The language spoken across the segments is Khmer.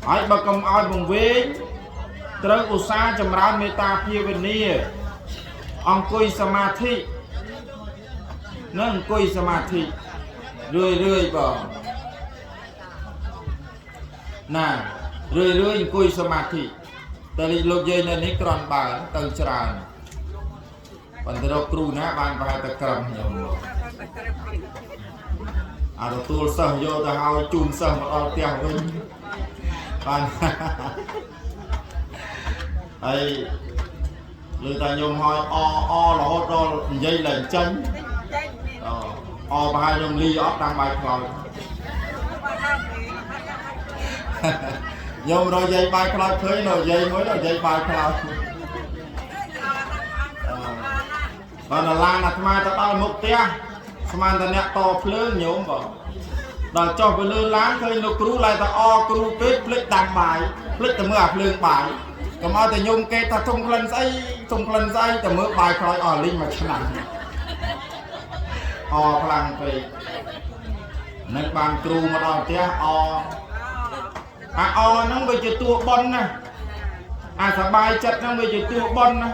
ហើយបើកុំឲ្យវង្វេងត្រូវឧស្សាហ៍ចម្រើនមេត្តាភាវនាអង្គុយសមាធិនឹងអង្គុយសមាធិរឿយរឿយបងណារឿយរឿយអង្គុយសមាធិតែលោកយាយនៅនេះក្រន់បើទៅច្រើនប៉ុន្តែរកគ្រូណាបានប្រហែលតែក្រឹមខ្ញុំអាទទួលសិស្សយកទៅឲ្យជូនសិស្សមកដល់ផ្ទះវិញបានហើយលើតែខ្ញុំឲ្យអអរហូតដល់និយាយឡើងចេញអប្រហែលខ្ញុំលីអត់តាមបាយខ្លោចខ្ញុំរកយាយបាយខ្លោចឃើញរកយាយមួយរកយាយបាយខ្លោចបានឡានអាត្មាទៅដល់មុខផ្ទះស្មានតែអ្នកតភ្លើងញោមបងដល់ចុះទៅលើឡានឃើញលោកគ្រូឡើយតែអគ្រូពេកភ្លេចដាំបាយភ្លេចទៅមើលអាភ្លើងបាយកុំឲ្យតែញោមគេថាធំក្លិនស្អីធំក្លិនស្អីទៅមើលបាយខ្លោចអស់លីងមួយឆ្នាំអខ្លាំងពេកនឹងបានគ្រូមកដល់ផ្ទះអអាអហ្នឹងវាជាតួប៉ុនណាអាសបាយចិត្តហ្នឹងវាជាតួប៉ុនណា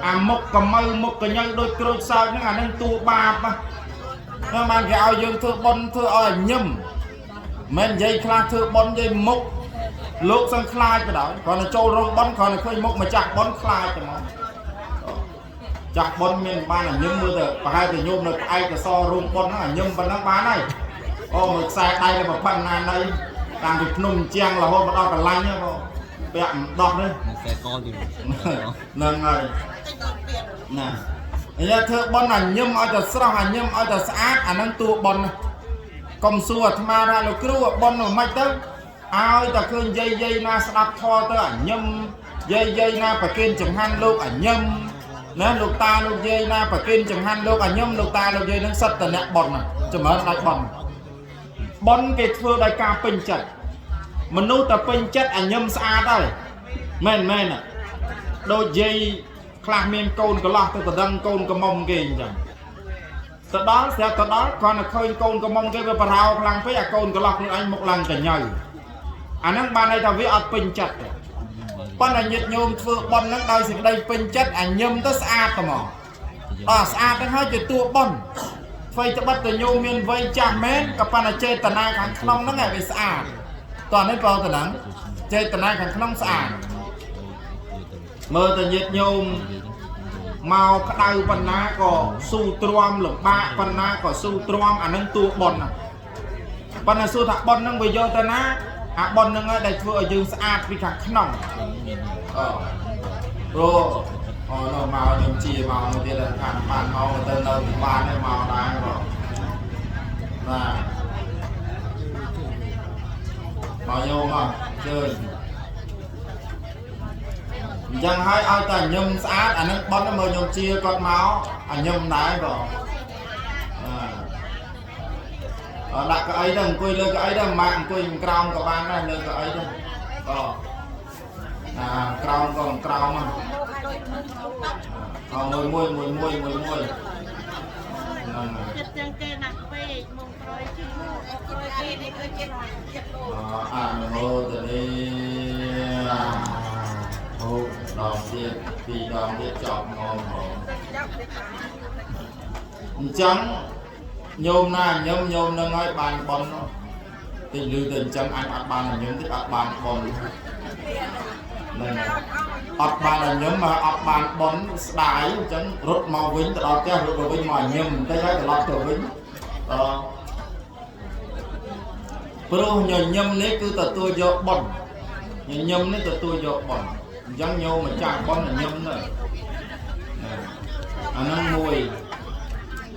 អាមុខកមៅមុខកញើដូចក្រូចសើចហ្នឹងអាហ្នឹងតួបាបណាបានគេឲ្យយើងធ្វើប៉ុនធ្វើឲ្យញឹមមិននិយាយខ្លះធ្វើប៉ុននិយាយមុខលោកសឹងខ្លាចបណ្ដោយគ្រាន់តែចូលរោងប៉ុនគ្រាន់តែឃើញមុខម្ចាស់ប៉ុនខ្លាចតែមកចាស់ប៉ុនមានបានញឹមមើលទៅប្រហែលតែញោមនៅផ្អែកកសរោងប៉ុនហ្នឹងញឹមប៉ុណ្ណឹងបានហើយអូមើលខ្សែដៃទៅប៉ុណ្ណាណីតាមពីភ្នំជាងរហូតមកដល់កន្លាញ់ហ្នឹងបងពាក់មិនដោះទេ ខ្សែកទៀត ហ្នឹងហើយណាអញ្ចឹងធ្វើប៉ុនអាញឹមឲ្យតែស្រស់អាញឹមឲ្យតែស្អាតអាហ្នឹងតួប៉ុនកុំសួរអាត្មាថាលោកគ្រូប៉ុនមិនម៉េចទៅឲ្យតែឃើញយាយយាយណាស្ដាប់ធម៌ទៅអាញឹមយាយយាយណាប្រគិនចង្ហាន់លោកអាញឹមណាលោកតាលោកយាយណាប្រគិនចង្ហាន់លោកអាញឹមលោកតាលោកយាយនឹងសិតតអ្នកប៉ុនចម្រើនដាច់ប៉ុនប៉ុនគេធ្វើដោយការពេញចិត្តមនុស្សតែពេញចិត្តអាញឹមស្អាតហើយមែនមែនដូចយាយខ្លះមានកូនកន្លោះទៅតដឹងកូនកមុំគេអញ្ចឹងទៅដល់ស្រាប់ទៅដល់គ្រាន់តែឃើញកូនកមុំគេវាបរោខ្លាំងពេកអាកូនកន្លោះខ្លួនឯងមុខឡើងកញើអាហ្នឹងបានន័យថាវាអត់ពេញចិត្តទេប៉ុន្តែញាតិញោមធ្វើប៉ុនហ្នឹងដោយសេចក្តីពេញចិត្តអាញឹមទៅស្អាតតែមកអស់ស្អាតហ្នឹងហើយជាតួប៉ុនអ្វីត្បិតតែញោមមានវ័យចាស់មែនក៏ប៉ុន្តែចេតនាខាងក្នុងហ្នឹងឯងវាស្អាតតោះនេះបងតំណចេតនាខាងក្នុងស្អាតមើលតែញាតិញោមមកក្តៅប៉ុណ្ណាក៏ស៊ូទ្រាំលំបាកប៉ុណ្ណាក៏ស៊ូទ្រាំអានឹងតួប៉ុនណាប៉ុន្តែសួរថាប៉ុនហ្នឹងវាយកទៅណាអាប៉ុនហ្នឹងឯងដែលធ្វើឲ្យយើងស្អាតពីខាងក្នុងអព្រោះអូនោះមកខ្ញុំជាមកនោះទៀតខាងបានមកទៅនៅបានឯងមកដែរបងបាទមកយកមកជើញអញ្ចឹងហើយឲ្យតែញឹមស្អាតអានឹងប៉ុនមើលខ្ញុំជាគាត់មកអាញឹមដែរបងអដាក់កៅអីទៅអង្គុយលើកៅអីទៅម៉ាក់អង្គុយក្រោមក៏បានដែរលើកៅអីទៅបងអាក្រោមក៏ក្រោមហ្នឹងអមួយមួយមួយមួយមួយមួយហ្នឹង ចិត្តចឹងគេណាស់ពេកមុំក្រោយជិះក្រោយគេនេះគឺចិត្តចិត្តលោក អនុមោទនាអូដងទៀតពីរដងទៀតចប់ងំបងអញ្ចឹងញោមណាញឹមញោមនឹងហើយបានប៉ុនតិចលឺទៅអញ្ចឹងអញអត់បានញឹមតិចអត់បានប៉ុនហ្នឹងអត់បានញឹមមកអត់បានប៉ុនស្ដាយអញ្ចឹងរត់មកវិញទៅដល់ផ្ទះរត់មកវិញមកញឹមបន្តិចហើយត្រឡប់ទៅវិញអព្រោះញញឹមនេះគឺទទួលយកប៉ុនញញឹមនេះទទួលយកប៉ុនអញ្ចឹងញោមម្ចាស់ប៉ុនញញឹមទៅអាហ្នឹងមួយ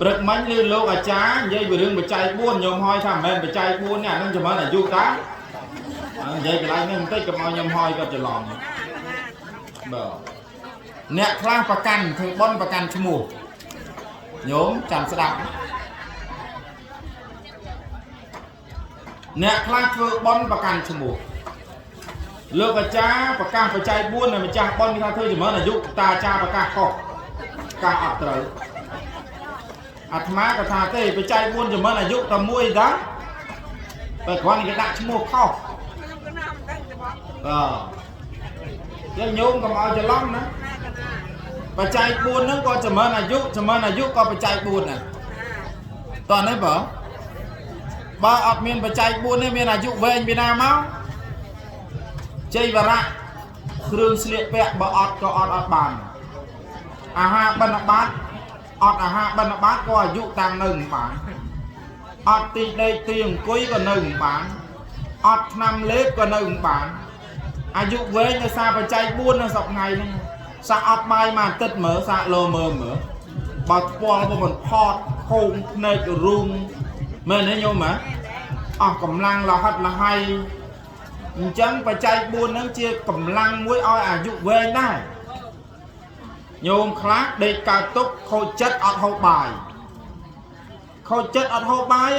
ព្រឹកមិញឮលោកអាចារ្យនិយាយពីរឿងបច្ច័យ4ញោមហើយថាមិនមែនបច្ច័យ4នេះអានឹងចម្រើនអាយុតានិយាយកន្លែងនេះបន្តិចកុំឲ្យញោមហើយគាត់ច្រឡំបាទអ្នកខ្លះប្រកាន់ធ្វើប៉ុនប្រកាន់ឈ្មោះញោមចាំស្ដាប់អ្នកខ្លះធ្វើប៉ុនប្រកាន់ឈ្មោះលោកអាចារ្យប្រកាសបច្ច័យ4នៅម្ចាស់ប៉ុនគេថាធ្វើចម្រើនអាយុតាអាចារ្យប្រកាសខុសប្រកាសអត់ត្រូវអាត្មាក៏ថាទេបច្ច័យ4ចម្រើនអាយុតែមួយតាតែគ្រាន់តែគេដាក់ឈ្មោះខុស បាទយើងញោមកុំឲ្យច្រឡំណាបច្ច័យ4ហ្នឹងក៏ចម្រើនអាយុចម្រើនអាយុក៏បច្ច័យ4ដែរតោះនេះបើបើអត់មានបច្ច័យ4នេះមានអាយុវែងពីណាមកជ័យវរៈគ្រឿងស្លៀកពាក់បើអត់ក៏អត់អត់បានអាហារបិណ្ឌបាតអត់អាហារបិណ្ឌបាតក៏អាយុតាំងនៅមិនបានអត់ទីដេកទីអង្គុយក៏នៅមិនបានអត់ថ្នាំលេបក៏នៅមិនបានអាយុវែងដោយសារបច្ច័យ4នៅសប្ងៃហ្នឹងសាក់អត់បាយមួយអាទិត្យមើលសាក់លោមើលមើលបើថ្ពាល់មិនផតខោងភ្នែករូងមែនទេញោមហ៎អស់កម្លាំងលហិតលហៃអញ្ចឹងបច្ច័យ4ហ្នឹងជាកម្លាំងមួយឲ្យអាយុវែងដែរញោមខ្លះដេកកើតទុកខូចចិត្តអត់ហូបបាយខូចចិត្តអត់ហូបបាយ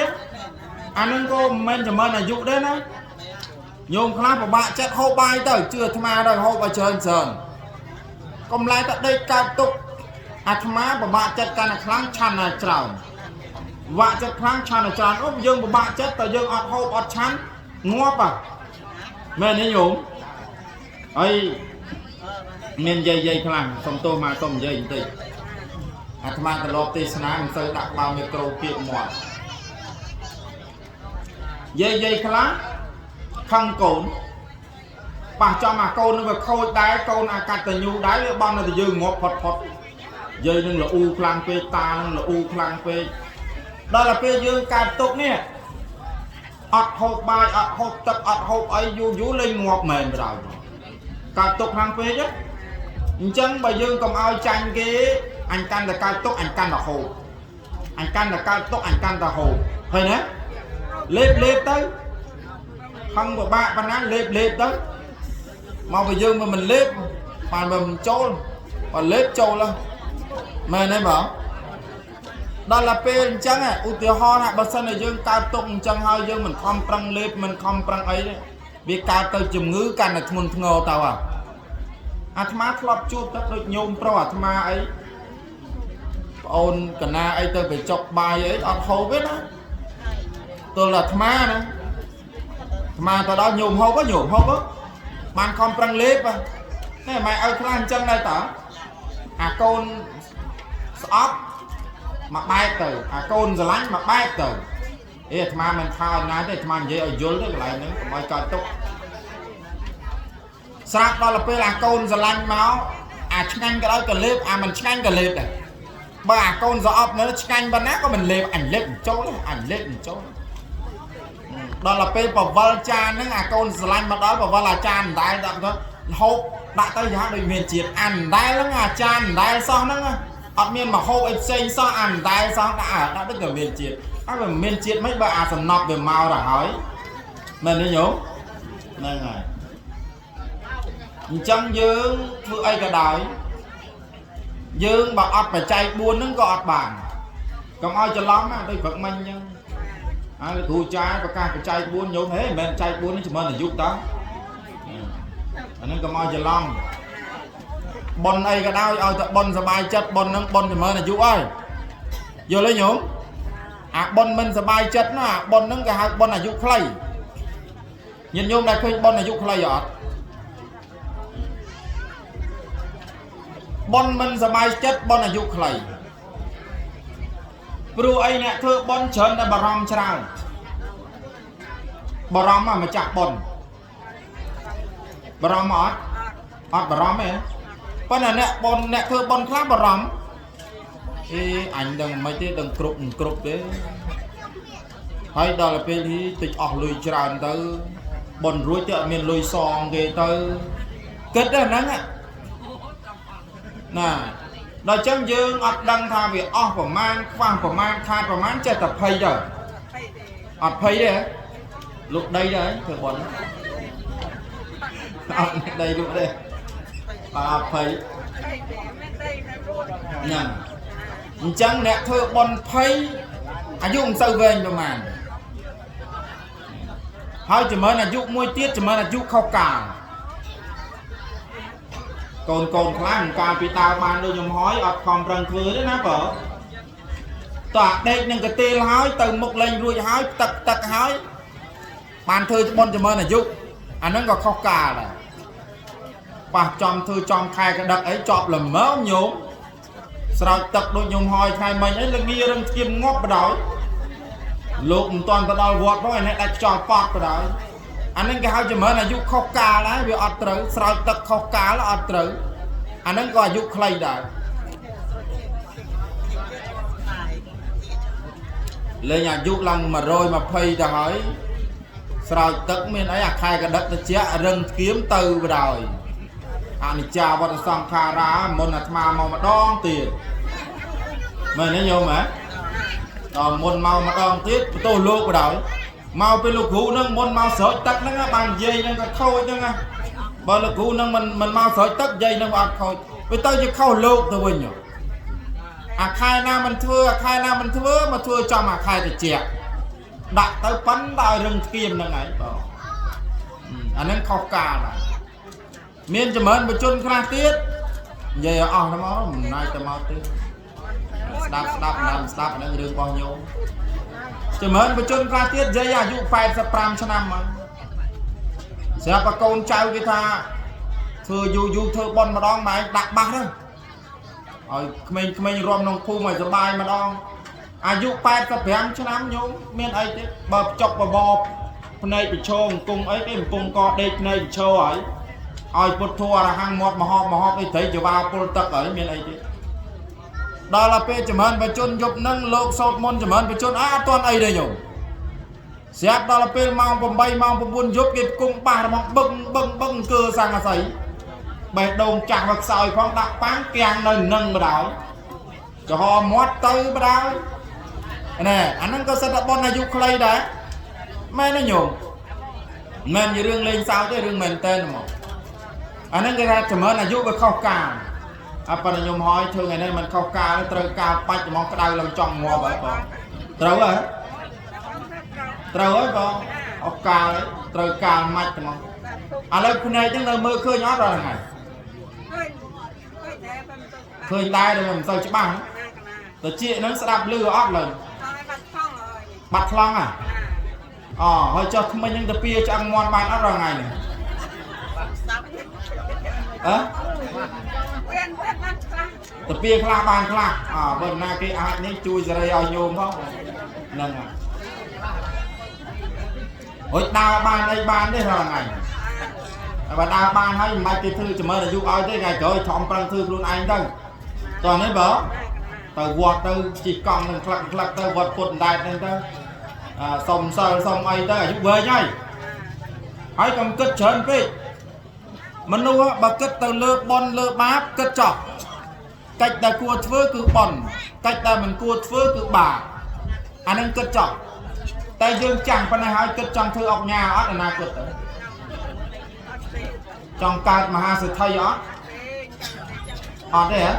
អាហ្នឹងក៏មិនមែនចម្រើនអាយុដែរណាញោមខ្លះពិបាកចិត្តហូបបាយទៅជឿអាត្មាទៅហូបឲ្យច្រើនច្រើនកំឡែតែដេកកើតទុកអាត្មាពិបាកចិត្តកាន់តែខ្លាំងឆាន់តែច្រើនពិបាកចិត្តខ្លាំងឆាន់តែច្រើនអូយើងពិបាកចិត្តតែយើងអត់ហូបអត់ឆាន់ងាប់អាមែនទេញោមហើយមានយាយយាយខ្លាំងសុំទោសមកសុំនិយាយបន្តិចអាត្មាត្រឡប់ទេសនាមិនសូវដាក់បាល់មីក្រូគៀបមាត់យាយយាយខ្លះខឹងកូនប៉ះចំអាកូននឹងវាខូចដែរកូនអាកតញ្ញូដែរវាបន់ទៅយើងងាប់ផុតផុតយាយនឹងលអ៊ូខ្លាំងពេកតានឹងលអ៊ូខ្លាំងពេកដល់ទៅពេលយើងកើតទុកនេះអត់ហូបបាយអត់ហូបទឹកអត់ហូបអីយូរយូរលេងងាប់មែនប្រហែលកើតទុកខ្លាំងពេកណាអញ្ចឹងបើយើងកុំឲ្យចាញ់គេអញកាន់តែកើតទុកអញកាន់តែហូបអញកាន់តែកើតទុកអញកាន់តែហូបឃើញណាលេបលេបទៅខឹងពិបាកប៉ុណ្ណាលេបលេបទៅមកបើយើងមិនលេបបានបើមិនចូលបើលេបចូលហ៎មែនទេបងដល់ទៅពេលអញ្ចឹងឧទាហរណ៍ថាបើសិនជាយើងកើតទុកអញ្ចឹងហើយយើងមិនខំប្រឹងលេបមិនខំប្រឹងអីទេវាកើតទៅជំងឺកាន់តែធ្ងន់ធ្ងរទៅហ่ะអាត្មាធ្លាប់ជួបទៅដូចញោមប្រុសអាត្មាអីប្អូនកណាអីទៅបញ្ចុកបាយអីអត់ហូបទេណាទល់អាត្មាណាអាត្មាទៅដល់ញោមហូបញោមហូបបានខំប្រឹងលេបនេះម៉ែឲ្យខ្លះអញ្ចឹងដែរតើអាកូនស្អប់មកបែកទៅអាកូនស្រឡាញ់មកបែកទៅអេអាត្មាមិនថាឲ្យណាទេអាត្មានិយាយឲ្យយល់ទៅកន្លែងហ្នឹងកុំឲ្យកើតទុកស្រាប់ដល់ទៅពេលអាកូនស្រឡាញ់មកអាឆ្ងាញ់ក៏ដោយក៏លេបអាមិនឆ្ងាញ់ក៏លេបដែរបើអាកូនស្អប់នៅឆ្ងាញ់ប៉ុណ្ណាក៏មិនលេបអញលេបមិនចូលអញលេបមិនចូលដល់ទៅពេលបវលចានហ្នឹងអាកូនស្រឡាញ់មកដល់បវលអាចារ្យមិនដែលដាក់ទៅហូបដាក់ទៅយ៉ាងដូចមានជាតិអានដែលហ្នឹងអាចារ្យមិនដែលសោះហ្នឹងអត់មានមកហូបអីផ្សេងសោះអានដែលសោះដាក់ដាក់ដូចតែមានជាតិអត់វាមានជាតិមិនបើអាសំណប់វាមកទៅហើយមែនទេញោមហ្នឹងហើយអញ្ចឹងយើងធ្វើអីក៏ដោយយើងបើអត់បច្ច័យ4ហ្នឹងក៏អត់បានកុំឲ្យច្រឡំណាដូចព្រឹកមិញអញ្ចឹងហើយគ្រូចាយប្រកាសបច្ច័យ4ញោមហេមិនមែនបច្ច័យ4នេះចម្រើនអាយុតើអាហ្នឹងកុំឲ្យច្រឡំប៉ុនអីក៏ដោយឲ្យតែប៉ុនសบายចិត្តប៉ុនហ្នឹងប៉ុនចម្រើនអាយុហើយយល់ទេញោមអាប៉ុនមិនសบายចិត្តណាអាប៉ុនហ្នឹងគេហៅប៉ុនអាយុខ្លីញាតិញោមដែលឃើញប៉ុនអាយុខ្លីអត់ប៉ុនមិនសบายចិត្តប៉ុនអាយុខ្លីព្រោះអីអ្នកធ្វើប៉ុនច្រើនតែបារម្ភច្រើនបារម្ភម្ចាស់ប៉ុនបារម្ភអត់អត់បារម្ភទេប៉ុន្តែអ្នកប៉ុនអ្នកធ្វើប៉ុនខ្លះបារម្ភអេអញដឹងមិនទេដឹងគ្រប់មិនគ្រប់ទេហើយដល់ពេលនេះតិចអស់លុយច្រើនទៅប៉ុនរួចទៅអត់មានលុយសងគេទៅគិតដល់ហ្នឹងណាដល់ចឹងយើងអត់ដឹងថាវាអស់ប្រមាណខ្វះប្រមាណខាតប្រមាណចេះតែភ័យទៅអត់ភ័យទេលុកដីទៅធ្វើប៉ុនអត់ដីលុកទេបាទអត់ភ័យហ្នឹងអញ្ចឹងអ្នកធ្វើប៉ុនភ័យអាយុមិនសូវវែងប្រមាណហើយចម្រើនអាយុមួយទៀតចម្រើនអាយុខុសកាលកូនកូនខ្លះកាលពីដើមបានដូចខ្ញុំហើយអត់ខំប្រឹងធ្វើទេណាបើតើអាដេកនឹងកទេលហើយទៅមុខលេងរួចហើយទឹកទឹកហើយបានធ្វើប៉ុនចម្រើនអាយុ អាហ្នឹងក៏ខុសកាលដែរប៉ះចំធ្វើចំខែកដឹកអីចប់ល្មមញោមស្រោចទឹកដូចញោមហើយថ្ងៃមិញអីល្ងារឹងធៀមងាប់បដ ாய் លោកមិនតាន់ទៅដល់វត្តផងឯនេះដាច់ខ្យល់ប៉ត់បដ ாய் អាហ្នឹងគេហៅចម្រើនអាយុខុសកាលដែរវាអត់ត្រូវស្រោចទឹកខុសកាលអត់ត្រូវអាហ្នឹងក៏អាយុខ្លីដែរលេងអាយុឡើង120ទៅហើយស្រោចទឹកមានអីអាខែកដឹកតិចរឹងធៀមទៅបដ ாய் អនិច្ចាវត្តសង្ខារាមុនអាត្មាមកម្ដងទៀតមែនទេញោមហ៎ដល់មុនមកម្ដងទៀតបន្ទោសលោកបដ ாய் មកពេលលោកគ្រូនឹងមុនមកស្រោចទឹកហ្នឹងបាននិយាយហ្នឹងក៏ខូចហ្នឹងណាបើលោកគ្រូនឹងមិនមកស្រោចទឹកនិយាយហ្នឹងអត់ខូចវាទៅជាខុសលោកទៅវិញអាខែណាមិនធ្វើអាខែណាមិនធ្វើមកធ្វើចំអាខែតិចដាក់ទៅប៉ិនដល់រឹងស្គៀមហ្នឹងហើយបងអាហ្នឹងខុសកាលដែរមានចម្រើនបជនខ្លះទៀតនិយាយឲ្យអស់ទៅមកមិនណាយទៅមកទេស្ដាប់ស្ដាប់ណាំស្ដាប់អាហ្នឹងរឿងរបស់ញោមចម្រើនបជនខ្លះទៀតនិយាយអាយុ85ឆ្នាំមកស្រាប់តែកូនចៅគេថាធ្វើយូរយូរធ្វើប៉ុនម្ដងម៉ែដាក់បាសទៅឲ្យក្មេងៗរំក្នុងភូមិឲ្យសុបាយម្ដងអាយុ85ឆ្នាំញោមមានអីទេបើចុកបបរភ្នែកប្រឈរអង្គង់អីគេកំពុងកដេកភ្នែកប្រឈរហើយឲ្យពុទ្ធោអរហង្គមាត់មហោមហោអីត្រីចវាពុលទឹកហើយមានអីទេដល់ទៅពេលចម្រើនបជនយប់ហ្នឹងលោកសោតមុនចម្រើនបជនអត់ទាន់អីទេញោមស្រាប់ដល់ទៅពេលម៉ោង8ម៉ោង9យប់គេគង់បាសរបស់បឹងបឹងបឹងកើសង្កសីបេះដូងចាស់មកខ្សោយផងដាក់ប៉ាំងគាំងនៅនឹងបដ ாய் ចំហមាត់ទៅបដ ாய் ណែអាហ្នឹងក៏សិតតែប៉ុនអាយុខ្លីដែរមែនទេញោមមិនជារឿងលេងសើចទេរឿងមែនតើហ្មងអាហ្នឹងគេថាចម្រើនអាយុវាខុសកាលអបិញញោមហើយធ្វើថ្ងៃនេះមិនខុសកាលត្រូវកាលបាច់ហ្មងក្តៅឡើងចង់ងាប់ហើយបងត្រូវហ៎ត្រូវហើយបងអស់កាលត្រូវកាលម៉ាច់ហ្មងឥឡូវភ្នែកហ្នឹងនៅមើលឃើញអត់ដល់ថ្ងៃឃើញដែរតែមិនសូវច្បាស់តិចហ្នឹងស្ដាប់ឮអត់ឡើយបាត់ខ្លងហ៎អូហើយចុះថ្មិញហ្នឹងទៅពៀឆ្អឹងមាន់បានអត់រាល់ថ្ងៃនេះអើទៅពៀខ្លះបានខ្លះអើបើណាគេអាចនេះជួយសេរីឲ្យញោមផងហ្នឹងហើយដើរបានអីបានទេរាល់ថ្ងៃបើដើរបានហើយមិនបាច់គេធ្វើចម្រើនអាយុឲ្យទេថ្ងៃក្រោយខំប្រឹងធ្វើខ្លួនឯងទៅតោះនេះបើទៅវត្តទៅជិះកង់នឹងក្លឹកក្លឹកទៅវត្តពុទ្ធដែតហ្នឹងទៅសុំសិលសុំអីទៅអាយុវែងហើយហើយកុំគិតច្រើនពេកមនុស្សបើគិតទៅលើបុណ្យលើបាបគិតចោះកិច្ចដែលគួរធ្វើគឺបុណ្យកិច្ចដែលមិនគួរធ្វើគឺបាបអានឹងគិតចោះតែយើងចាំងប៉ុណ្ណេះហើយគិតចង់ធ្វើអុកញ៉ាអត់អនាគតទៅចង់កើតមហាសេដ្ឋីអត់អត់ទេហ៎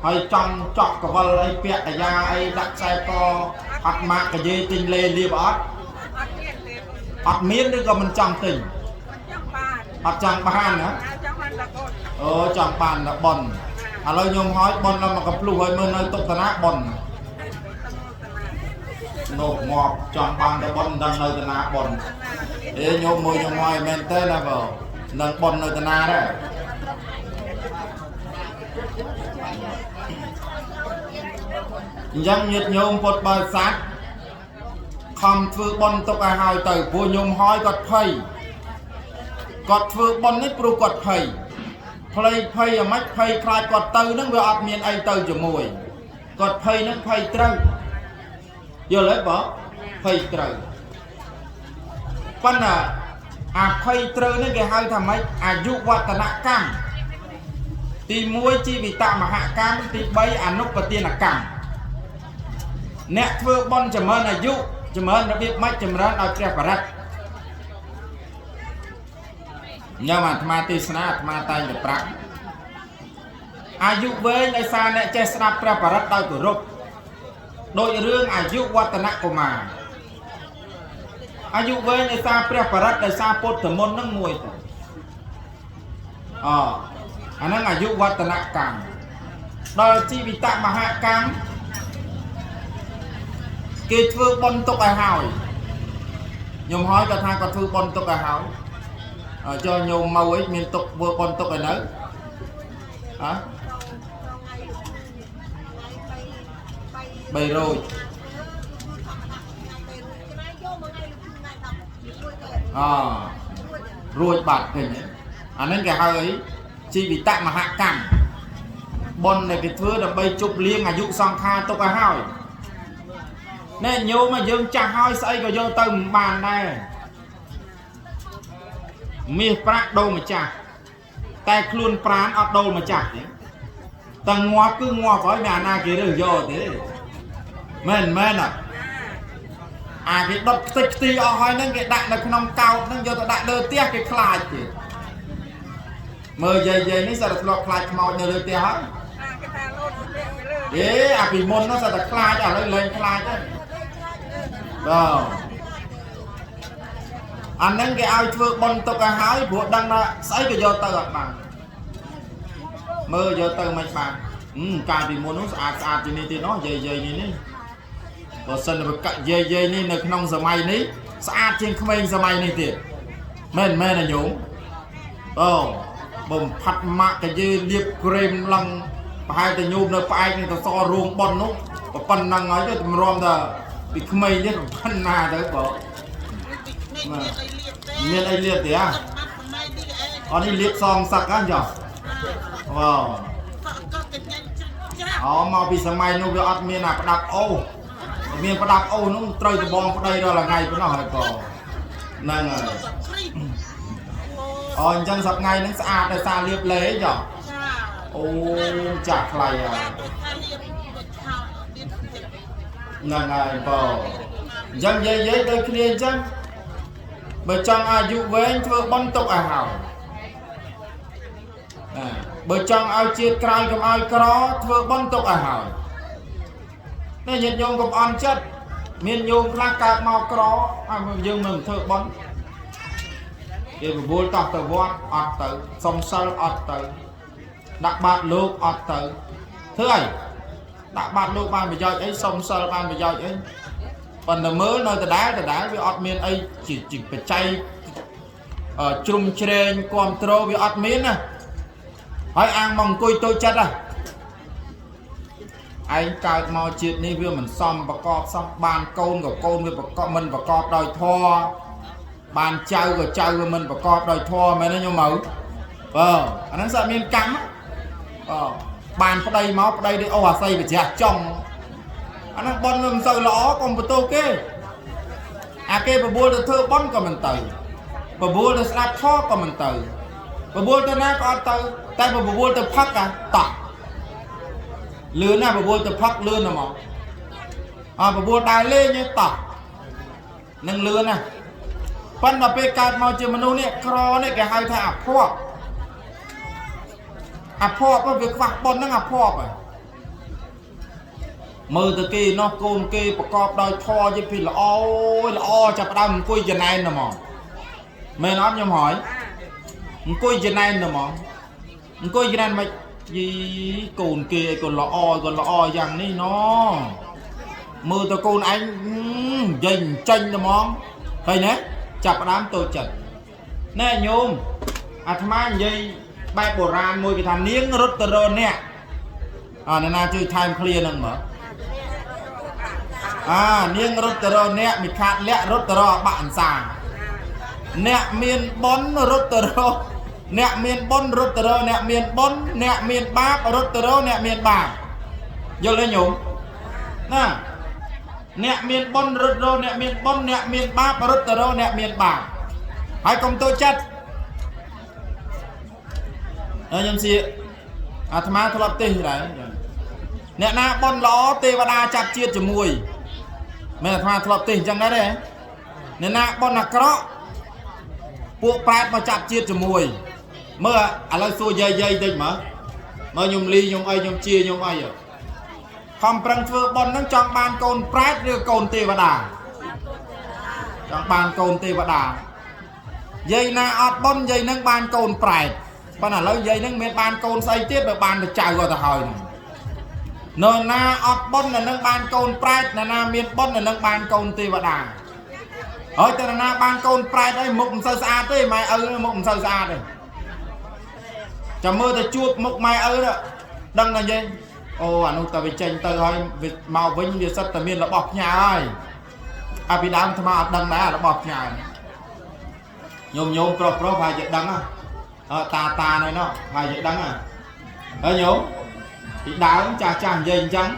ហើយចង់ចក់កវលអីពាក់កាយាអីដាក់ខ្សែកអត់ម៉ាក់កាយេទិញលេលៀបអត់អត់មានឬក៏មិនចង់ទិញអត់ចង់បានណាអូចង់បានតែប៉ុនឥឡូវញោមហើយប៉ុនដល់មកកំភ្លុះហើយមើលនៅទុកតាណាប៉ុននោះងាប់ចង់បានតែប៉ុនមិនដឹងនៅតាណាប៉ុនអេញោមមើលញោមហើយមែនទេណាបងនឹងប៉ុននៅតាណាដែរអញ្ចឹងញាតិញោមពុទ្ធបរិស័ទខំធ្វើបុណ្យទុកឲ្យហើយទៅព្រោះញោមហើយគាត់ភ័យគាត់ធ្វើបុណ្យនេះព្រោះគាត់ភ័យផ្លៃភ័យអាម៉េចភ័យខ្លាចគាត់ទៅនឹងវាអត់មានអីទៅជាមួយគាត់ភ័យនឹងភ័យត្រូវយល់ទេបងភ័យត្រូវប៉ុន្តែអាភ័យត្រូវនេះគេហៅថាម៉េចអាយុវឌ្ឍនកម្មទី1ជីវិតមហកម្មទី3អនុបទានកម្មអ្នកធ្វើបុណ្យចម្រើនអាយុចម្រើនរបៀបម៉េចចម្រើនឲ្យព្រះបរិត្តញ៉ាំអាត្មាទេសនាអាត្មាតែងតែប្រាប់អាយុវែងដោយសារអ្នកចេះស្ដាប់ព្រះបរិត្តដោយគោរពដោយរឿងអាយុវឌ្ឍនកុមារអាយុវែងដោយសារព្រះបរិត្តដោយសារពុទ្ធមន្តនឹងមួយទៅអអាហ្នឹងអាយុវឌ្ឍនកម្មដល់ជីវិតមហកម្មគេធ្វើបុណ្យទុកឲ្យហើយខ្ញុំហើយគាត់ថាគាត់ធ្វើបុណ្យទុកឲ្យហើយ អើចុះញោមមកអីមានទុកធ្វើបន់ទុកឲ្យនៅហ៎300អរួចបាត់ឃើញទេអាហ្នឹងគេហៅអីជីវិតមហកម្មបុណ្យដែលគេធ្វើដើម្បីជប់លៀងអាយុសង្ខារទុកឲ្យហើយណែញោមយើងចាស់ហើយស្អីក៏យកទៅមិនបានដែរមាសប្រាក់ដូរម្ចាស់តែខ្លួនប្រានអត់ដូរម្ចាស់ទេតែងាប់គឺងាប់ហើយមានអាណាគេរើសយកទេមែនមែនអត់អាគេដុតខ្ទេចខ្ទីអស់ហើយហ្នឹងគេដាក់នៅក្នុងកោតហ្នឹងយកទៅដាក់លើផ្ទះគេខ្លាចទៀតមើលយាយយាយនេះសិតតែធ្លាប់ខ្លាចខ្មោចនៅលើផ្ទះហើយ អាគេថាលោតទៅលើ អេអាពីមុននោះសិតតែខ្លាចឥឡូវលែងខ្លាចហើយបាទអាហ្នឹងគេឲ្យធ្វើបុណ្យទុកឲ្យហើយព្រោះដឹងថាស្អីក៏យកទៅអត់បានមើលយកទៅមិនបានកាលពីមុននោះស្អាតស្អាតជាងនេះទៀតនោះយាយយាយនេះនេះបើសិនបើកាក់យាយយាយនេះនៅក្នុងសម័យនេះស្អាតជាងក្មេងសម័យនេះទៀតមែនមែនណាញោមបងបំផាត់ម៉ាក់កាយេលាបក្រេមឡើងប្រហែលតែញោមនៅផ្អែកនឹងទៅសរួងប៉ុននោះប៉ុណ្ណឹងហើយទៅទម្រាំតែពីក្មេងនេះប៉ុណ្ណាទៅបង មានអីលៀបទេ មានអីលាបទេអា បាត់ម៉ៃនេះឯង អត់នេះលាបសងសឹកហ្នឹងចុះបង កក់កក់កញ្ញាច្រាស់ អូមកពីសម័យនោះវាអត់មានអាប្រដាប់អូសមានប្រដាប់អូសនោះត្រូវដបងប្តីរាល់ថ្ងៃប៉ុណ្ណោះហើយបងហ្នឹងហើយ គ្រី អូអញ្ចឹងសប្ងៃហ្នឹងស្អាតដោយសារលាបលេចុះ ចា អូចាក់ថ្លៃហើយ ចាដូចថាលៀបដូចឆោលៀបចិត្ត ហ្នឹងហើយបងអញ្ចឹងយាយយាយដូចគ្នាអញ្ចឹងបើចង់អាយុវែងធ្វើបុណ្យទុកឲ្យហើយណាបើចង់ឲ្យជាតិក្រោយកុំឲ្យក្រធ្វើបុណ្យទុកឲ្យហើយនេះញាតិញោមកុំអន់ចិត្តមានញោមខ្លះកើតមកក្រហើយយើងមិនធ្វើបុណ្យគេបបួលតោះទៅវត្តអត់ទៅសុំសិលអត់ទៅដាក់បាតលោកអត់ទៅធ្វើអីដាក់បាតលោកបានប្រយោជន៍អីសុំសិលបានប្រយោជន៍អីប៉ុន្តែមើលនៅដដែលដដែលវាអត់មានអីជាជាបច្ច័យជ្រុំជ្រែងគ្រប់ត្រូលវាអត់មានណាហើយអាងមកអង្គុយតូចចិត្តហ៎ឯងកើតមកជាតិនេះវាមិនសមប្រកបសោះបានកូនក៏កូនវាប្រកបមិនប្រកបដោយធម៌បានចៅក៏ចៅវាមិនប្រកបដោយធម៌មែនទេញោមមកបើអាហ្នឹងសើមានកម្មបើបានប្តីមកប្តីដូចអូអាស័យបច្ចាស់ចង់អាហ្នឹងប៉ុនវាមិនសូវល្អកុំបន្ទោសគេអាគេបបួលទៅធ្វើប៉ុនក៏មិនទៅបបួលទៅស្ដាប់ធម៌ក៏មិនទៅបបួលទៅណាក៏អត់ទៅតែបបួលទៅផឹកអាតោះលឿនណាស់បបួលទៅផឹកលឿនណាស់មកអើបបួលដើរលេងទេតោះនឹងលឿនណាស់ប៉ុន្តែពេលកើតមកជាមនុស្សនេះក្រនេះគេហៅថាអភ័ព្វអភ័ព្វវាខ្វះប៉ុនហ្នឹងអភ័ព្វមើលទៅគេនោះកូនគេប្រកបដោយធម៌យីពីល្អល្អចាប់ផ្ដើមអង្គុយចំណែនទៅហ្មងមែនអត់ខ្ញុំហើយអង្គុយចំណែនទៅហ្មងអង្គុយចំណែនមិនយីកូនគេអីក៏ល្អក៏ល្អយ៉ាងនេះណមើលទៅកូនឯងនិយាយចេញទៅហ្មងឃើញទេចាប់ផ្ដើមតូចចិត្តណែញោមអាត្មានិយាយបែបបុរាណមួយគេថានាងរត់ទៅរអ្នកអើណាជួយថែមឃ្លាហ្នឹងមើលអានាងរត់ទៅរអ្នកមិនខាតលាក់រត់ទៅរអបាក់អន្សាអ្នកមានបុណ្យរត់ទៅរអ្នកមានបុណ្យរត់ទៅរអ្នកមានបុណ្យអ្នកមានបាបរត់ទៅរអ្នកមានបាបយល់ទេញោមណាអ្នកមានបុណ្យរត់រអ្នកមានបុណ្យអ្នកមានបាបរត់ទៅរអ្នកមានបាបហើយកុំតូចចិត្តហើយខ្ញុំសៀអាត្មាធ្លាប់ទេសដែរអ្នកណាបុណ្យល្អទេវតាចាប់ជាតិជាមួយមែនអាត្មាធ្លាប់ទេសអញ្ចឹងដែរទេអ្នកណាបុណ្យអាក្រក់ពួកប្រែតមកចាប់ជាតិជាមួយមើលឥឡូវសួរយាយយាយតិចមើលមើលខ្ញុំលីខ្ញុំអីខ្ញុំជាខ្ញុំអីខំប្រឹងធ្វើបុណ្យហ្នឹងចង់បានកូនប្រែតឬកូនទេវតាចង់បានកូនទេវតាយាយណាអត់បុណ្យយាយហ្នឹងបានកូនប្រែតប៉ុន្តែឥឡូវយាយហ្នឹងមានបានកូនស្អីទៀតបើបានទៅចៅគាត់ទៅហើយហ្នឹងនៅណាអត់បុណ្យនៅនឹងបានកូនប្រែតនៅណាមានបុណ្យនៅនឹងបានកូនទេវតា ហើយតើណាបានកូនប្រែតហើយមុខមិនសូវស្អាតទេម៉ែឪមុខមិនសូវស្អាតទេចាំមើលទៅជួបមុខម៉ែឪដឹងតែនិយាយអូអានោះតើវាចេញទៅហើយវាមកវិញវាសិតតែមានរបស់ផ្ញើហើយអាពីដើមអាត្មាអត់ដឹងដែររបស់ផ្ញើញោមញោមប្រុសប្រុសប្រហែលជាដឹងតាតានៅនោះប្រហែលជាដឹងហើយញោមពីដើមចាស់ចាស់និយាយអញ្ចឹង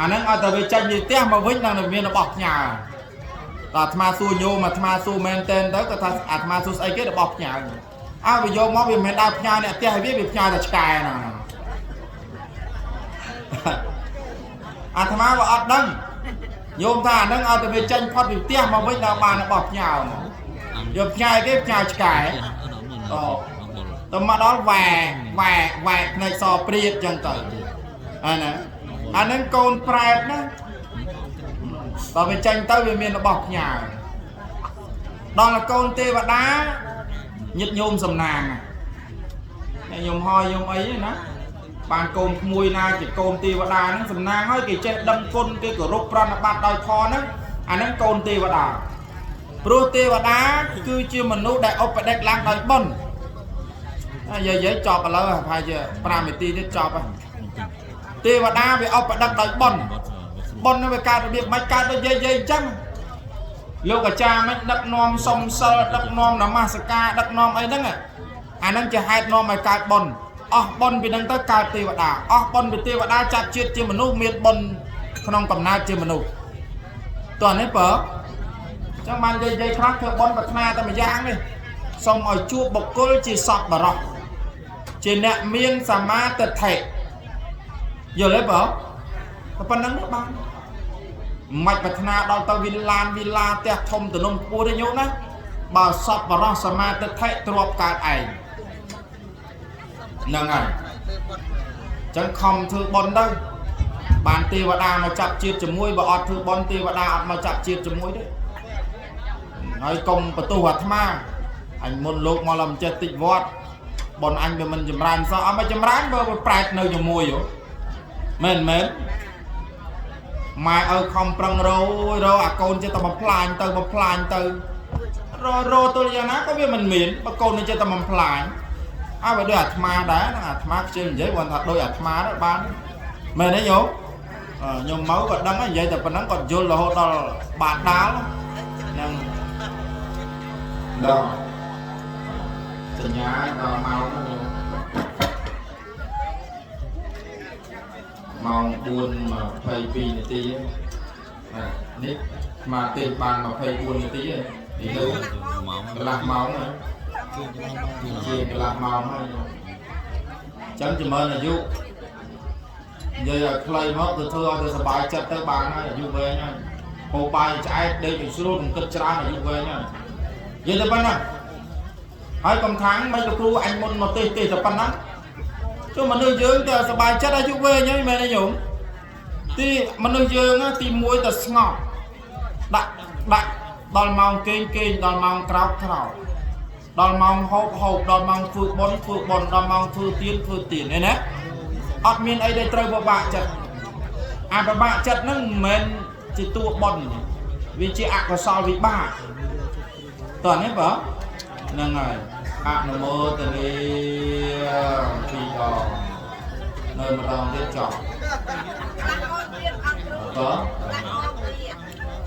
អាហ្នឹងឲ្យតែវាចេញពីផ្ទះមកវិញដល់តែមានរបស់ផ្ញើតើអាត្មាសួរញោមអាត្មាសួរមែនតែនទៅគាត់ថាអាត្មាសួរស្អីគេរបស់ផ្ញើអើវាយកមកវាមិនមែនដើរផ្ញើអ្នកផ្ទះឲ្យវាវាផ្ញើតែឆ្កែហ្នឹងអាត្មាវាអត់ដឹងញោមថាអាហ្នឹងឲ្យតែវាចេញផុតពីផ្ទះមកវិញដល់បានរបស់ផ្ញើមកយកផ្ញើគេផ្ញើឆ្កែអូទៅមកដល់វ៉ែវ៉ែវ៉ែភ្នែកសព្រាតចឹងទៅអាណាអាហ្នឹងកូនប្រែតណាតើវាចេញទៅវាមានរបស់ផ្ញើដល់កូនទេវតាញាតិញោមសំណាងអ្នកញោមហើយញោមអីណាបានកូនក្មួយណាជាកូនទេវតាហ្នឹងសំណាងហើយគេចេះដឹងគុណគេគោរពប្រណិប័តដោយធម៌ហ្នឹងអាហ្នឹងកូនទេវតាព្រោះទេវតាគឺជាមនុស្សដែលឧបដិកឡើងដោយបុណ្យយាយយាយចប់ឥឡូវប្រហែលជា5នាទីទៀតចប់ហើយទេវតាវាឧបដិកដោយបុណ្យបុណ្យវាកើតរបៀបមិនកើតដូចយាយយាយអញ្ចឹងលោកអាចារ្យមិនដឹកនាំសុំសិលដឹកនាំនមស្ការដឹកនាំអីហ្នឹងអាហ្នឹងជាហេតុនាំឲ្យកើតបុណ្យអស់បុណ្យពីហ្នឹងទៅកើតទេវតាអស់បុណ្យពីទេវតាចាប់ជាតិជាមនុស្សមានបុណ្យក្នុងកំណើតជាមនុស្សតោះនេះបើចឹងបានយាយយាយខ្លះធ្វើបុណ្យប្រាថ្នាតែម្យ៉ាងនេះសូមឲ្យជួបបុគ្គលជាសពបរោះជាអ្នកមានសមាទិដ្ឋិយល់ទេបើតែប៉ុណ្្នឹងបានមិនប្រាថ្នាដល់ទៅវិឡានវិឡាផ្ទះធំទំនំខ្ពស់ទេញោមណាបើសពបរោះសមាទិដ្ឋិទ្របកើតឯងហ្នឹងហើយចឹងខំធ្វើបុណ្យទៅបានទេវតាមកចាប់ជាតិជាមួយបើអត់ធ្វើបុណ្យទេវតាអត់មកចាប់ជាតិជាមួយទេហើយកុំបន្ទោសអាត្មាអញមុនលោកមកឡើងចេះតិចវត្តបុណ្យអញវាមិនចម្រើនសោះអត់មកចម្រើនបើប្រែតនៅជាមួយហ៎មែនមែនម៉ែឪខំប្រឹងរយរអាកូនចេះតែបំផ្លាញទៅបំផ្លាញទៅររទល់យ៉ាងណាក៏វាមិនមានបើកូននឹងចេះតែបំផ្លាញអើបើដូចអាត្មាដែរអាត្មាខ្ជិលនិយាយគាត់ថាដូចអាត្មាដែរបានមែនទេញោមញោមមកក៏ដឹងនិយាយតែប៉ុណ្ណឹងគាត់យល់រហូតដល់បាដាលហ្នឹងដល់សញ្ញាដល់ម៉ោងម៉ោង4:22នាទីនេះមកទេបាន24នាទីនេះទៅកន្លះម៉ោងហើយជាកន្លះម៉ោងហើយចឹងចម្រើនអាយុនិយាយឲ្យខ្លីមកទៅធ្វើឲ្យទៅសុបាយចិត្តទៅបានហើយអាយុវែងហើយហូបបាយឆ្អែតដេកឲ្យស្រួលកុំគិតច្រើនអាយុវែងហើយនិយាយទៅប៉ុណ្ណាហើយកុំថាងមិនលោកគ្រូអញមុនមកទេសទេតែប៉ុណ្ណាចុះមនុស្សយើងទៅសុបាយចិត្តអាយុវែងហើយមែនទេញោមទីមនុស្សយើងទី1ទៅស្ងប់ដាក់ដាក់ដល់ម៉ោងគេងគេងដល់ម៉ោងក្រោកក្រោកដល់ម៉ោងហូបហូបដល់ម៉ោងធ្វើបុណ្យធ្វើបុណ្យដល់ម៉ោងធ្វើទានធ្វើទានឃើញទេអត់មានអីដែលត្រូវពិបាកចិត្តអាពិបាកចិត្តហ្នឹងមិនមែនជាតួបុណ្យវាជាអកុសលវិបាកតោះនេះបើហ្នឹងហើយអនុមោទនាពីរដងនៅម្ដងទៀតចប់បើ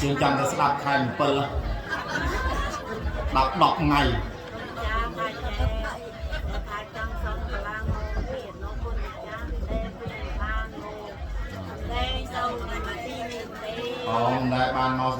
ជាងចាំតែស្ដាប់ខែ7 10 10ថ្ងៃអូមិនដែលបានមក